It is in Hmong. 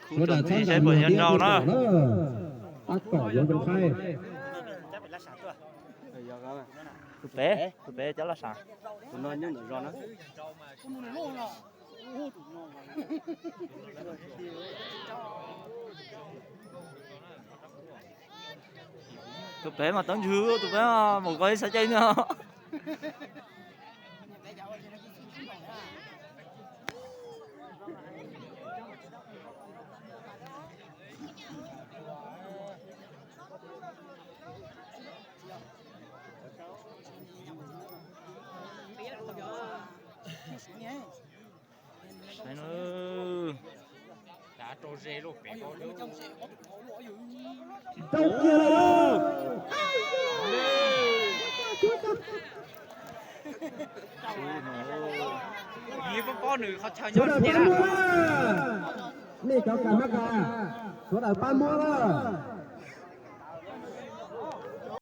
Sawv daws txhob nqa saib puas yog nrau na. Tab tom yuav zoo qaib. Tus pem, tus pem cov laj sam. Tus pem mas teeb ntswg, tus pem mas mus koj ib xav cai no. Saib na. Rau kiag lawm. Sawv daws pab muab, nej cov kas mab kas, sawv daws pab muab lawm.